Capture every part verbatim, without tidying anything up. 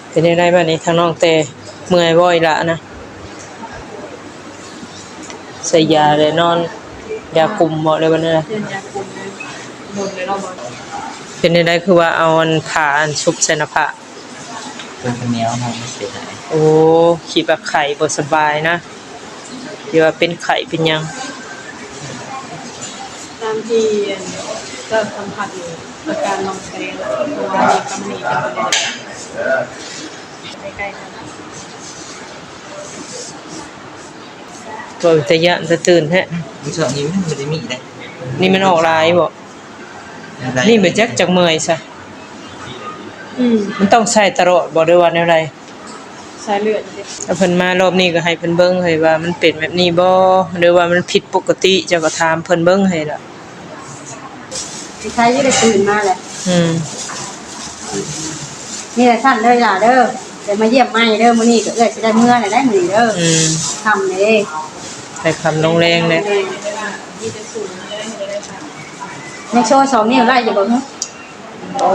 เป็นจั่งใดบัดนี้ทางน้องแต่ เมื่อยบ่อีหล่านะ ใส่ยาแล้วนอน ยากลุ่มบ่เลยบัดนี้นะ เพิ่นยากลุ่มเลย โดนเลยเนาะบ่ เป็นจั่งใดคือว่าเอาอันผ้าอันซุบใส่หน้าผาก เพิ่นเหนียวเนาะ มันเสียดาย โอ้ คิดว่าไข้บ่สบายนะ คิดว่าเป็นไข้เป็นหยัง ตามที่เจ้าสัมผัสนี่ อาการน้องแสดง เพราะว่ามีกำหนิกันบ่ได้ ใกล้ๆกัน เว้าแต่ย้านแต่ตื่นแท้ มื้อเช้านี้มันบ่ได้มีเด้ นี่มันออกหลายบ่ หลาย นี่บ่จักจักเมื่อยซะ อืม มันต้องใส่ตลอดบ่ หรือว่าแนวใด สายเลือดเด้ ถ้าเพิ่นมารอบนี้ก็ให้เพิ่นเบิ่งให้ว่ามันเป็นแบบนี้บ่ หรือว่ามันผิดปกติ เจ้าก็ถามเพิ่นเบิ่งให้ล่ะ สิใครจะได้ตื่นมาแหละ อืม นี่แหละสั้นเลยล่ะเด้อ เดี๋ยวมาเยี่ยมใหม่เด้อ มื้อนี้ก็เอื้อยสิได้เมือแล้วได้มื้อนี้เด้อ อืม ค่ำนี่เด้ ได้ค่ำลงแลงแล้ว ยังโชว์สองนิ้วได้อยู่บ่ฮะ โอ้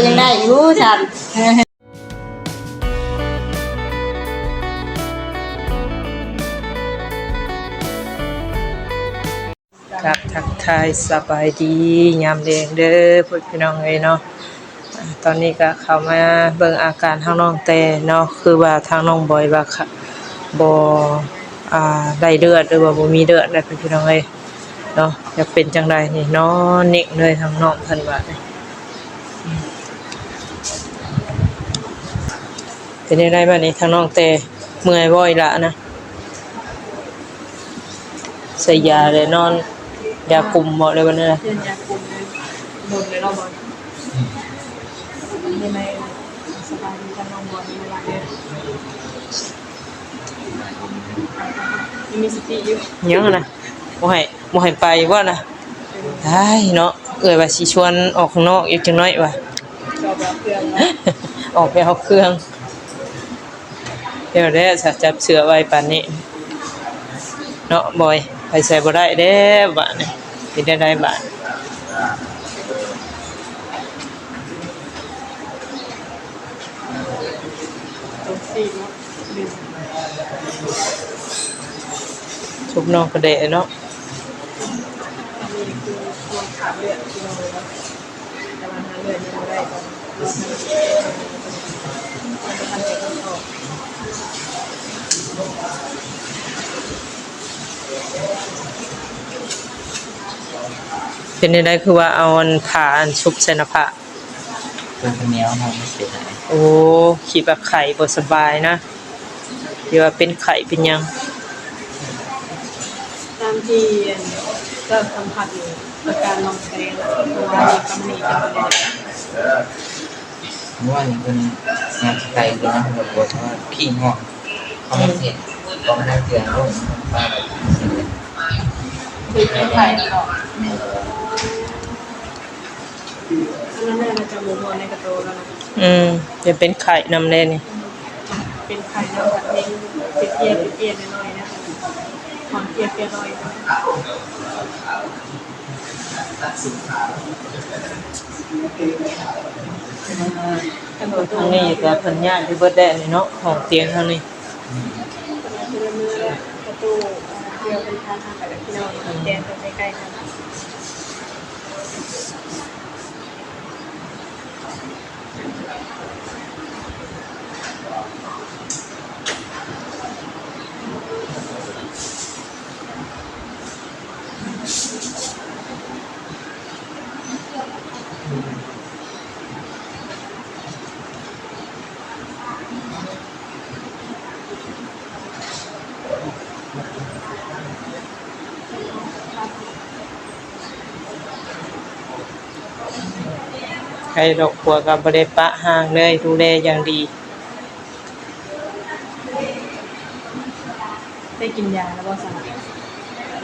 ยังได้อยู่จ้ะ ครับ ทักทายสบายดียามแลงเด้อพ่อพี่น้องเอ้ยเนาะ อ่า ตอนนี้ก็เข้ามาเบิ่งอาการทางน้องแต่เนาะ คือว่าทางน้องบอยว่าค่ะ บ่ อ่า ได้เลือดหรือว่าบ่มีเลือดนะพ่อพี่น้องเอ้ยเนาะ อยากเป็นจั่งใดนี่ นอนนิ่งเลยทางน้องเพิ่นว่านี่ เป็นจั่งใดบัดนี้ทางน้องแต่ เมื่อยบ่อีหล่านะ ใส่ยาแล้วนอน ยากลุ่มบ่เลยบัดนี้นะ เพิ่นยากลุ่มเลย โดนเลยเนาะบ่ ยังไง สบายดีทางน้องบ่ มีเวลาเด้อ ยังมีสติอยู่ ยังนะ บ่ให้ บ่ให้ไปบ่นะ ตายเนาะ เอื้อยว่าสิชวนออกข้างนอกอีกจักหน่อยว่ะ ออกไปเอาเครื่องเนาะ ออกไปเอาเครื่อง เดี๋ยวแหละ ถ้าจับเสื้อไว้ปานนี้เนาะบอย ไปไสบ่ได้แล้วบาดนี้ เป็นจั่งใดบาด ตกสี่เนาะ หนึ่ง ซุบน้องกระแดะเนาะ อันนี้คือช่วงขาดเลือดพี่น้องเนาะ แต่ว่าหาเลือดยังบ่ได้ ตอนนี้มันบ่ทันได้ออก เป็นจั่งใดคือว่าเอาอันผ้าอันซุบใส่หน้าผาก เพิ่นเหนียวเนาะ มันเสียดาย โอ้ คิดว่าไข้บ่สบายนะ คิดว่าเป็นไข้เป็นหยัง ตามที่เจ้าสัมผัสนี่ อาการน้องแสดง เพราะว่ามีกำหนิกันบ่ได้ เมื่อวานนี้เพิ่นงานไกลเพิ่นนะ เพิ่นบอกว่าขี้ง่วง เขามาเฮ็ด เขามาเตือนลูกป้าแบบนี้ คือเป็นไข้ตลอด อันนั้นน่าจะบ่ม่วนในกระโตแล้วนะ อืม จะเป็นไข้นำแน่นี่ เป็นไข้นำแบบนี้ เพลียๆ เพลียๆ หน่อยๆ นะ อ่อนเพลียๆ หน่อย ทางนี้ก็เพิ่นย้ายไปเบิดแล้วนี่เนาะ ห้องเตียงทางนี้ ประตูเดียวกันค่ะ พี่น้อง แดนไปใกล้ๆ กัน ใครดอก ผัวก็บ่ได้ปะห่างเลย ดูแลอย่างดี ได้กินยาแล้วบ่สบาย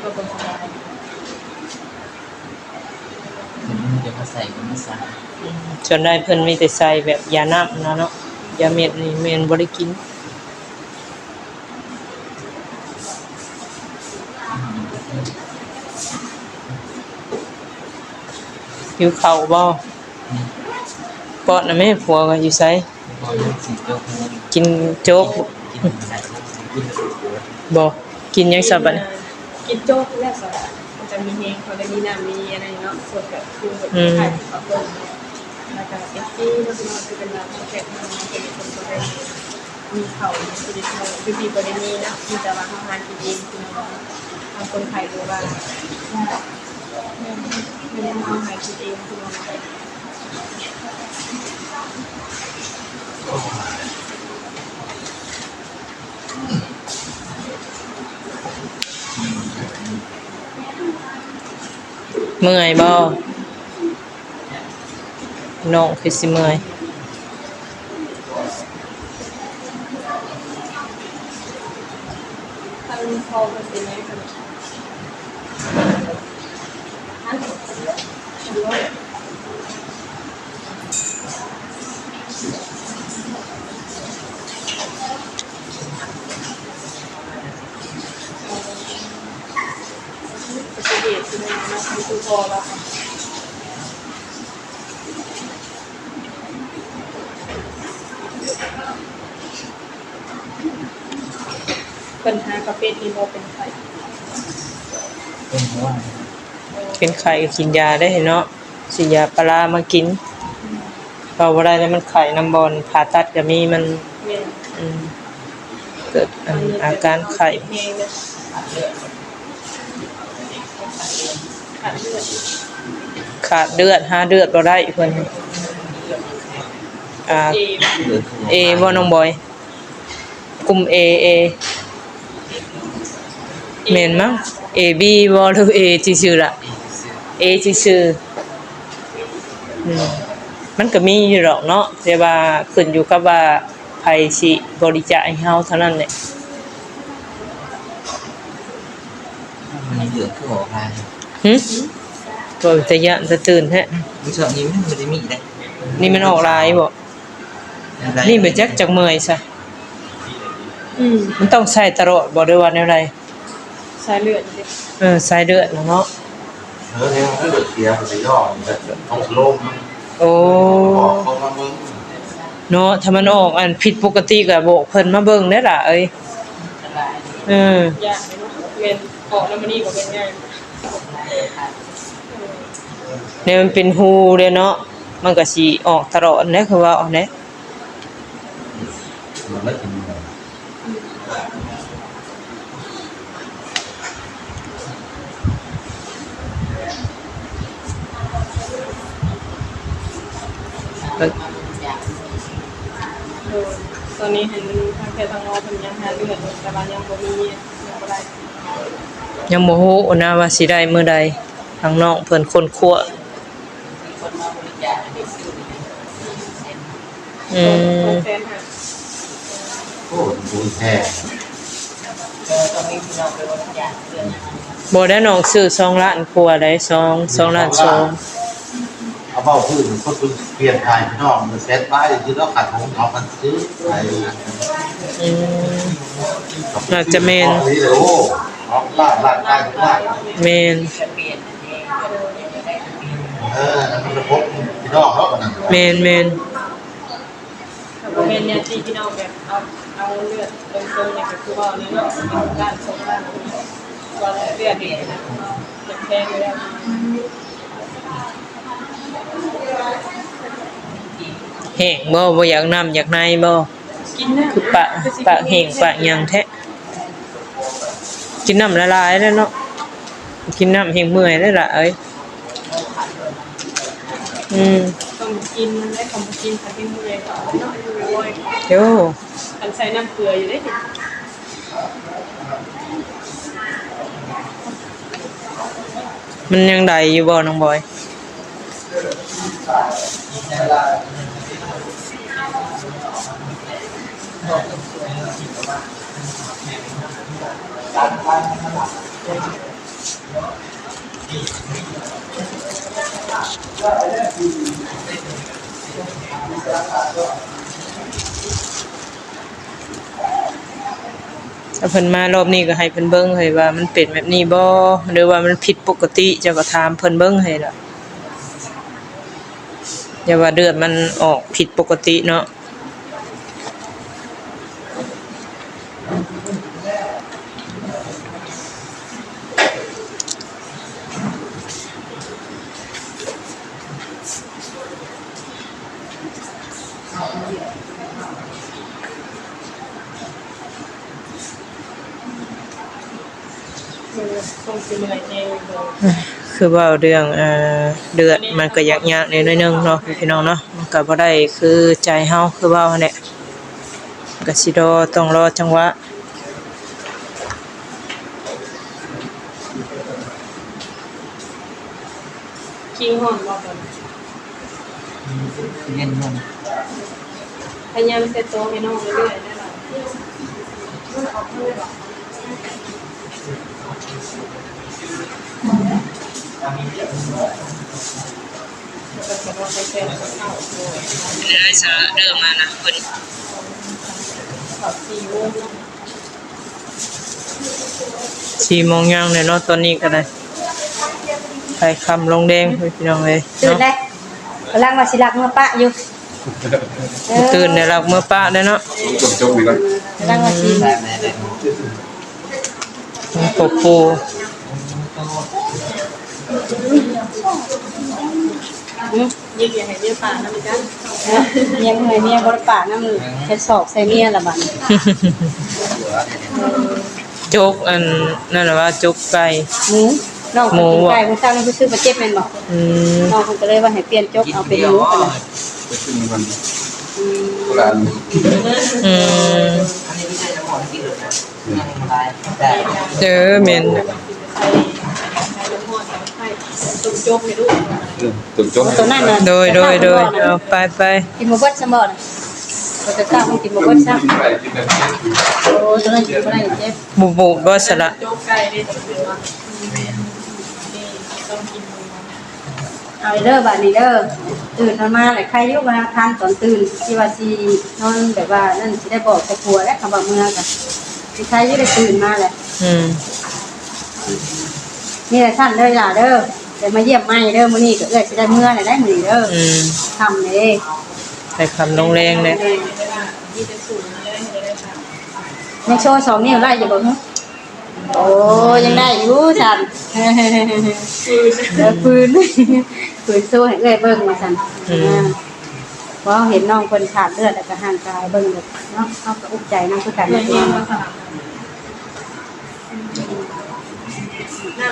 ก็บ่สบาย เพิ่นจะมาใส่ก็มาใส่ อืม ส่วนใหญ่เพิ่นมีแต่ใส่แบบยาน้ำนะเนาะ ยาเม็ดนี่แม่นบ่ได้กิน หิวข้าวบ่ อืม ป้อนนะแม่ ผัวก็อยู่ไส กินโจ๊ก กินหยังซะบัดนี้ กินโจ๊กแล้วก็มันจะมีแฮง เพราะได้มีน้ำมีอะไรเนาะ ส่วนแบบคือ อืม ขายที่เขาเปิด แล้วก็เอฟซีเนาะ พี่น้องที่เป็นลาว แขกมาเป็นคนก็ได้ มีเขาอยู่ที่เขาอยู่ที่บ่ได้มีเนาะ มีแต่ว่าเขาหากินเองพี่น้อง ทางคนไทยหรือว่า แม่น แม่น เฮาหากินเองพี่น้อง เมื่อยบ่ น้องคือสิเมื่อย เพิ่นหากะเป็ดนี่บ่เป็นไข้ เป็นไข้ก็กินยาได้เนาะ ซื้อยาพารามากิน เว้าบ่ได้แล้ว มันไข้นำ บ่อนผ่าตัดก็มี มัน แม่น อืม เกิดอันอาการไข้ แฮงเด้อ ขาดเลือด หาเลือดบ่ได้เพิ่น อ่า เอ บ่น้องบอย กลุ่ม เอ เอ แม่นมั้ง เอ บี บ่ หรือ เอ ซื่อๆล่ะ เอ ซื่อๆ อืม มันก็มีอยู่ดอกเนาะ แต่ว่าขึ้นอยู่กับว่าไผสิบริจาคให้เฮาเท่านั้นแหละ มันเหลืองคือออกลาย หึ บ่แต่ย่านแต่ตื่นแท้ มื้อเช้านี้มันบ่ได้มีเด้ นี่มันออกลายบ่ นี่บ่จักจักเมื่อยซะ อืม มันต้องใส่ตลอดบ่ หรือว่าแนวใด สายเลือดเด้ เออ สายเลือดน่ะเนาะ เออ เนี่ยมันเลือดเสีย มันสิย่อ มันจะท้องโล่ง มัน โอ้ บอกเขามาเบิ่ง เนาะ ถ้ามันออกอันผิดปกติก็บอกเพิ่นมาเบิ่งได้ล่ะเอ้ย เออ ย่านเนาะ แม่น ออกแล้วมื้อนี้ก็เป็นไง เนี่ยมันเป็นฮูเด้เนาะ มันก็สิออกตลอดแหละ คือว่าเอาแหละ มันไม่เป็นไร โดย ตอนนี้หั้นทางแพทย์ทางหมอเพิ่นยังหาเลือดอยู่ แต่ว่ายังบ่มี ยังบ่ได้ ยังบ่ฮู้นะว่าสิได้มื้อใด ทางน้องเพิ่นค้นคว้า อืม โอ้ บุญแท้ บ่ได้น้องซื้อสองล้านกว่าได้ สอง สองล้านสอง เอาเว้าพื้นคนเพิ่นเปลี่ยนถ่ายพี่น้อง มันแสนปลายอยู่เนาะ ขาดทุนเอามันซื้อไป อืม น่าจะแม่น นี่เลย โอ้ สองล้าน ล้านปลาย ล้าน แม่น เออ มันจะพบพี่น้องเนาะ วันนั้น แม่น แม่น ถ้าบ่แม่นญาติพี่น้องแบบเอา เอาเลือดตรงๆ นี่ก็คือว่าเลยเนาะ ล้านสองล้าน ว่าเลือดนี่นะ มันแพงอยู่แล้ว แห้งบ่ บ่อยากน้ำอยากในบ่ กินน้ำ คือปาก ปากแห้งปากหยังแท้ กินน้ำละลายแล้วเนาะ กินน้ำแห้งเมื่อยแล้วล่ะเอ้ย อืม ต้องกินมันได้ คำกิน คันที่เมื่อยก็เอาเนาะ อยู่บ่อยๆ โอ้ คันใส่น้ำเกลืออยู่เด้ มันยังได้อยู่บ่น้องบอย ถ้าเพิ่นมารอบนี้ก็ให้เพิ่นเบิ่งให้ว่ามันเป็นแบบนี้บ่ หรือว่ามันผิดปกติ เจ้าก็ถามเพิ่นเบิ่งให้ล่ะ อย่าว่าเลือดมันออกผิดปกติเนาะ คือเว้าเรื่อง เอ่อ เลือดมันก็ยากๆแหน่หน่อยหนึ่งเนาะพี่น้องเนาะ มันก็บ่ได้คือใจเฮา คือเว้าหั้นแหละ ก็สิรอ ต้องรอจังหวะ คิงฮ้อนบ่ตอนนี้ เย็นลง พยายามเซตโตให้น้องเรื่อยๆนั่นแหละ เด้อ สาระเด้อ มานะเพิ่น สี่โมงยังเลยเนาะ ตอนนี้ก็ได้ ไผค่ำลงแดง พี่น้องเอ้ย ตื่น เนาะ แล้ว กำลังว่าสิลักเมือปะอยู่ เออ ตื่นได้ลักเมือปะได้เนาะ จบๆนี่ก่อน กำลังว่าสิ โอ้โห อืม เมียอยากให้เมียปะนำจ้ะ เมียบ่ให้เมียบ่ได้ปะนำ เฮ็ดศอกใส่เมียละบัดนี้ จกอันนั่นน่ะว่าจกไก่ หมู น้อง หมู กินไก่ บ่ มื้อเช้านี้เพิ่นซื้อมาเจ็ดแม่นบ่ อืม น้องเพิ่นก็เลยว่าให้เปลี่ยนจกเอาเป็นหมูกันนะ ไปขึ้นมัน อืม คนละอัน อืม เออ แม่น เออ ตุ่มจก โอ้ ตัวนั้นน่ะ โดย โดย โดย เอาไป ไป กินบ่เบิดซ้ำบ่น่ะ โอ้ แต่เช้ามันกินบ่เบิดซ้ำ โอ้ ตัวนั้นกินบ่ได้ เจ็บ บ่ บ่ บ่สละ เอาเด้อ บัดนี้เด้อ ตื่นนอนมาแล้วไข้อยู่ ว่าทานตอนตื่น ที่ว่าสินอนแบบว่านั่น สิได้บอกครอบครัวแล้ว คำว่าเมือก็สิไข้อยู่ ได้ตื่นมาแล้ว อืม นี่แหละ สั้นเด้อ หล่าเด้อ เดี๋ยวมาเยี่ยมใหม่เด้อ มื้อนี้ก็เอื้อยสิได้เมือแล้ว ได้มื้อนี้เด้อ อืม ค่ำเลย ไปค่ำลงแรงเลย ยังโชว์สองนิ้วได้อยู่บ่ฮะ โอ้ ยังได้อยู่ซั่น เออ ฝืน ฝืนโชว์ให้เอื้อยเบิ่งว่าซั่น อืม อ่า เพราะเห็นน้องเพิ่นขาดเลือด แล้วก็ห่างกายเบิ่งเนาะ เฮาก็อุกใจนำคือกันนะ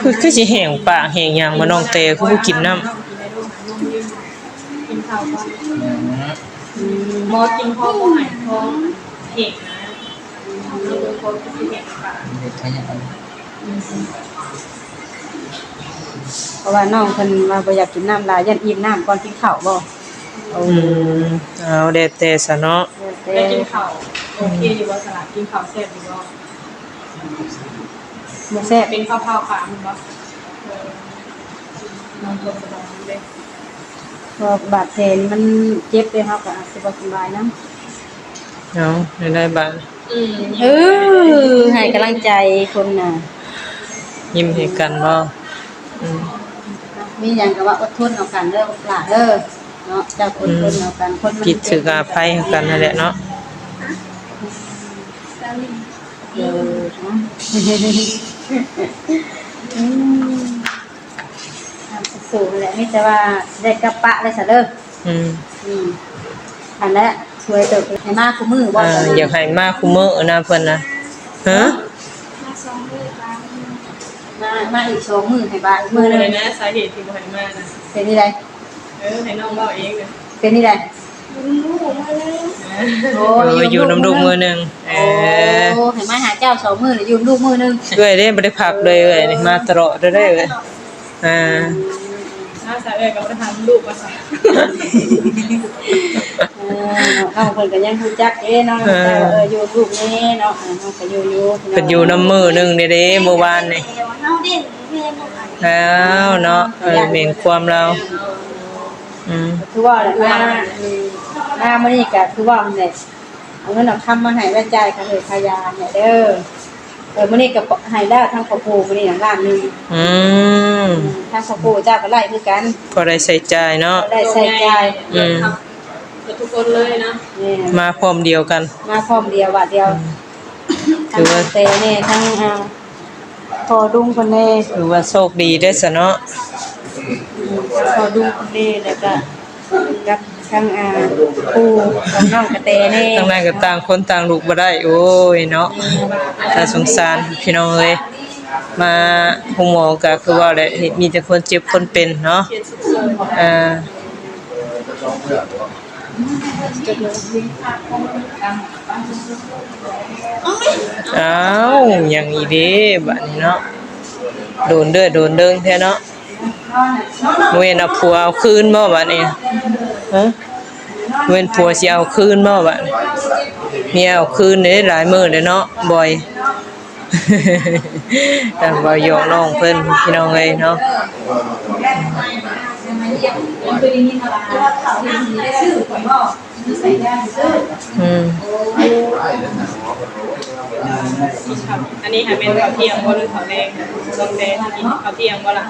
คือ คือสิแห้งปากแห้งหยังบ่น้อง แต่คือบ่กินน้ำ กินข้าวก่อน อืม อืม บ่กินพอบ่ให้พอแห้งนะ อืม พอคือสิแห้งปาก เพราะว่าน้องเพิ่นว่าบ่อยากกินน้ำหลาย ย่านอิ่มน้ำก่อนกินข้าวบ่ โอ้ อืม เอา แล้วแต่ซะเนาะ แล้วแต่ ได้กินข้าวโอเคอยู่บ่ สลัด กินข้าวแซ่บอยู่บ่ บ่แซ่บ เป็นข้าวเผาปลาแม่นบ่ เออ น้องก็สบายอยู่เด้ เพราะบาดแผลนี่มันเจ็บเด้ เฮาก็อาจสิบ่สบายนำ เอา ได้ ได้บาด อืม เออ ให้กำลังใจคนน่ะ ยิ้มให้กันบ่ อืม มีหยังก็ว่าอดทนเอากันเด้อ ลูกหลานเด้อ เนาะ เจ้าอดทนเอากัน อืม คนมัน ผิดถืออภัยกันนั่นแหละเนาะ เออ เนาะ อืม อ่ะ สู้ๆ แหละ มีแต่ว่าได้กลับปะเลยซะเด้อ อืม อืม อันนั้นช่วยเติบให้มาคู่มื้อบ่ อ่า อยากให้มาคู่มื้อนะเพิ่นนะ ฮะ มาสองมื้อ สามมื้อ มา มาอีกสองมื้อ ให้บาดอีกมื้อหนึ่ง เลยนะ สาเหตุที่บ่ให้มานะ เป็นนี่ได เออ ให้น้องเว้าเองนะ เป็นนี่ได อยู่นำลูกมื้อหนึ่ง โอ้ เออ อยู่นำลูกมื้อหนึ่ง เออ โอ้ ให้มาหาเจ้าสองมื้อ แล้วอยู่นำลูกมื้อหนึ่ง เอื้อยเด้ บ่ได้พักเลยเอื้อยนี่ มาตลอดเลยเด้อเอื้อย อ่า มาสะเอื้อยก็บ่ได้ถามลูกว่าซะ เออ น้องเพิ่นก็ยังรู้จักเด้เนาะ เออ เออ อยู่ลูกแน่เนาะ อ่า น้องก็อยู่อยู่ เพิ่นอยู่นำมื้อหนึ่งเด้เด้ มื้อวานนี่ อ้าวเนาะ เออ แม่นความลาว อืม คือว่าแหละ มา อืม มามื้อนี้ก็คือว่าหั่นแหละ เอาเงินเอาคำมาให้ไว้จ่ายค่าเฮือนค่ายาให้เด้อ เออ มื้อนี้ก็ให้แล้วทางพ่อปู่มื้อนี้น่ะล้านหนึ่ง อืม ทางพ่อปู่เจ้าก็ไล่คือกัน พอได้ใช้จ่ายเนาะ พอได้ใช้จ่าย อืม เกือบทุกคนเลยนะ แม่น มาพร้อมเดียวกัน มาพร้อมเดียวบาทเดียว อืม ทั้ง ถือว่า แต่แน่ ทั้ง อ่า พ่อลุงเพิ่นแน่ ถือว่าโชคดีเด้อซะเนาะ อืม ทั้งพ่อลุงเพิ่นแน่ แล้วก็กับ ทั้ง อ่า ปู่ของน้องกระแตแน่ ทางนั้นก็ต่างคนต่างลุกบ่ได้ โอ้ยเนาะ น่าสงสารพี่น้องเอ้ย มาโรงหมอก็คือว่าแหละ มีแต่คนเจ็บคนเป็นเนาะ อ่า อ้าว ยังอีกเด้ บัดนี้เนาะ โดนเด้อ โดนเด้อแท้เนาะ เว้นเอาผัวเอาคืนบ่บัดนี้ ฮะ เว้นผัวสิเอาคืนบ่บัดนี้ เมียเอาคืนเด้ หลายมื้อเลยเนาะ บ่อย อ่ะ เว้าหยอกน้องเพิ่น พี่น้องเอ้ยเนาะ อืม อันนี้ค่ะ เป็นข้าวเที่ยงบ่หรือข้าวแลง น้องแตงกินข้าวเที่ยงบ่ล่ะ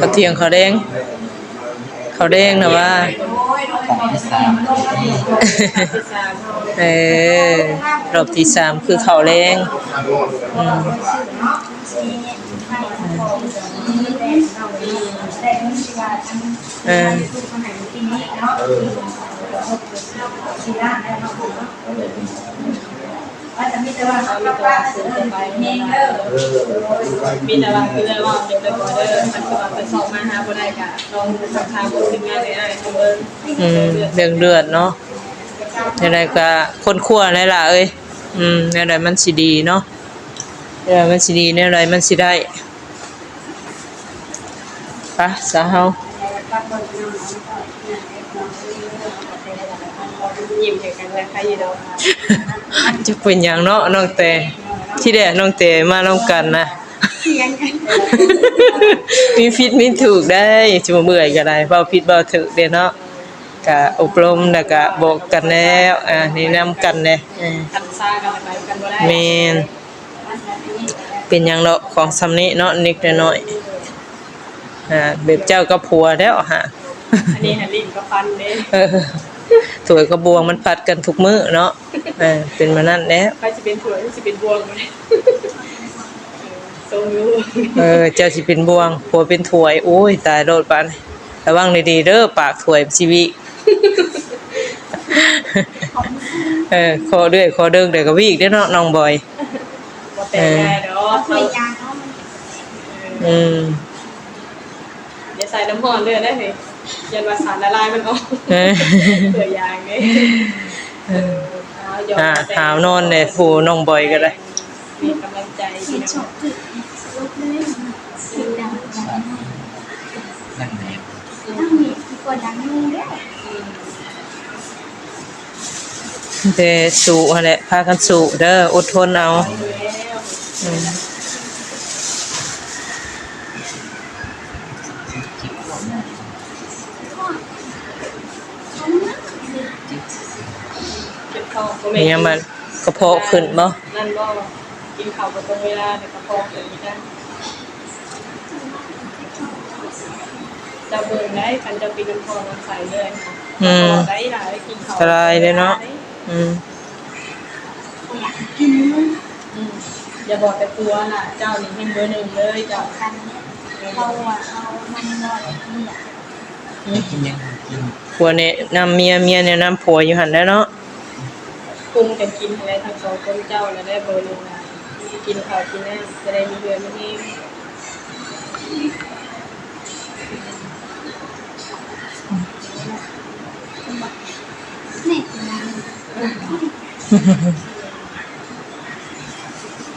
ข้าวเที่ยงข้าวแลง ข้าวแลงนะว่า เออ รอบที่สามคือข้าวแลง อืม เออ มีแต่ว่าคือเลยว่าเดี๋ยวไปก่อนเด้อ มันก็ว่าไปสอบมาหาบ่ได้กะลองทักทายพวกทีมงานในอ้ายเขาเบิ่ง อืม เรื่องเลือดเนาะ แนวใดก็ค้นคว้าหลายๆ เอ้ย อืม แนวใดมันสิดีเนาะ แนวใดมันสิดี แนวใดมันสิได้ ไปซะเฮา ยิ้มให้กันนะคะ อยู่ดอก จะเป็นหยังเนาะน้องแต่ ที่แรกน้องแต่มานำกันนะ มีผิดมีถูกได้ จะมาเมื่อยก็ได้ เว้าผิดเว้าถูกเด้เนาะ ก็อบรมแล้วก็บอกกันแล้ว อ่า แนะนำกันแหละ เออ คันซ่ากันไปกันบ่ได้ แม่น เป็นหยังดอก ของส่ำนี้เนาะ นิดหน่อย อ่า แบบเจ้ากับผัวแล้วฮะ อันนี้หันลิ้นกับฟันเด้ เออ ถ้วยกับบ่วงมันผัดกันทุกมื้อเนาะ เออ เป็นมานั่นแหละ ใครสิเป็นถ้วย ใครสิเป็นบ่วง ทรงอยู่ เออ เจ้าสิเป็นบ่วง ผัวเป็นถ้วย โอ้ย ตายโลดปาน ระวังดีๆ เด้อ ปากถ้วยสิวิ เออ คอเดือยคอเดิงเดี๋ยวก็วิกเด้อเนาะ น้องบอย บ่แต่งง่ายดอก อืม อย่าใส่น้ำร้อนเด้อ ได้เฮ้ย ยันว่าสารละลายมันออก เออ เผื่อยางเด้ เออ เอาหยอก อ่า แต่ง หาวนอนเลย ผู้น้องบอยก็ได้ เป็นกำลังใจพี่น้อง นั่งแนบ นั่งแนบดีกว่านั่งนุ่งเด้อ แต่สู้หั่นแหละ พากันสู้เด้อ อดทนเอา อืม เจ็บท้องบ่แม่น เนี่ยมันกระเพาะขึ้นบ่ นั่นบ่ กินข้าวบ่ตรงเวลา แต่กระเพาะขึ้นคือกัน เจ้าเบิ่งได้ คันเจ้ากินน้ำทองน้ำใสเลยค่ะ อืม ได้หลาย กินข้าว อันตรายเลยเนาะ อืม อยากกิน อืม อย่าบอกแต่ผัวล่ะ เจ้านี่แฮ่งเบอร์หนึ่งเลย เจ้า สำคัญเนี่ย เพราะว่าเอามันบ่ได้กิน ผัวแนะนำเมีย เมียแนะนำผัวอยู่หั่นแหละเนาะ ปรุงกันกินหั่นแหละ ทั้งสองคน เจ้าน่ะได้เบอร์หนึ่งล่ะ กินข้าวกินน้ำจะได้มีเฮือนมีแฮง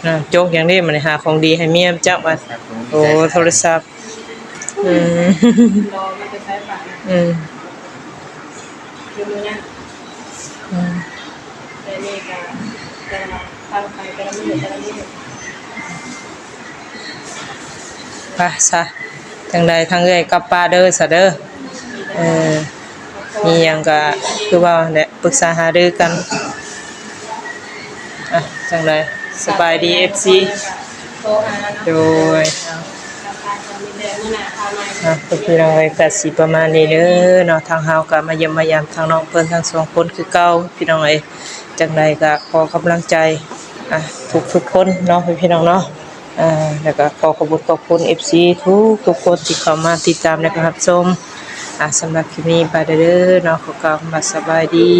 อ่า โจ๊กอย่างนี้มันหาของดีให้เมียจักว่า โอ้ โทรศัพท์ อืม รอมันจะใช้ปากนะ อืม คือมือนั่น อืม แต่นี่ก็จะฟังไปแต่ละมื้อแต่ละมื้อ ไปซะ จังใดทางเอื้อยกลับป่าเด้อซะเด้อ เออ มีหยังก็คือว่าแหละ ปรึกษาหารือกัน อ่ะ จังใด สบายดี เอฟซี โทรหาเนาะ โดย อ่ะ พี่น้องเอ้ย ก็สิประมาณนี้เด้อเนาะ ทางเฮาก็มาเยี่ยมมายามทางน้องเพิ่นทั้งสองคนคือเก่า พี่น้องเอ้ย จังใดก็ขอกำลังใจ อ่ะ ทุกๆคนเนาะ พี่น้องเนาะ อ่า แล้วก็ขอขอบคุณขอบคุณ เอฟซี ทุกๆคนที่เข้ามาติดตามและก็รับชม อ่า สำหรับคลิปนี้ไปเด้อเนาะ ขอกล่าวคำว่าสบายดี